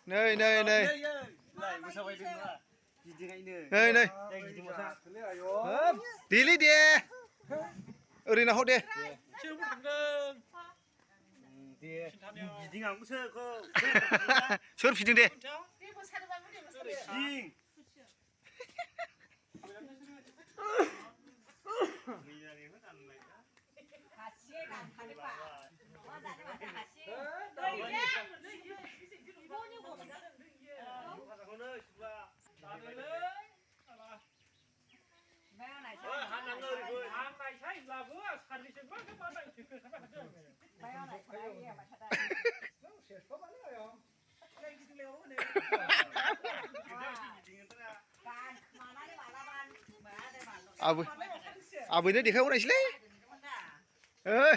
Nơi nơi nơi. Lại một sao vậy đừng nữa. Gì chứ ngay nữa. Nơi nơi. Đây gì một sao. Tí lý đi. Đi nào hốt đi. Chưa một thằng cơ. Thì gì chứ ngang cũng sơ cô. Sốt phi đi. Gì. À bữa nó đi không này xí. Ơi.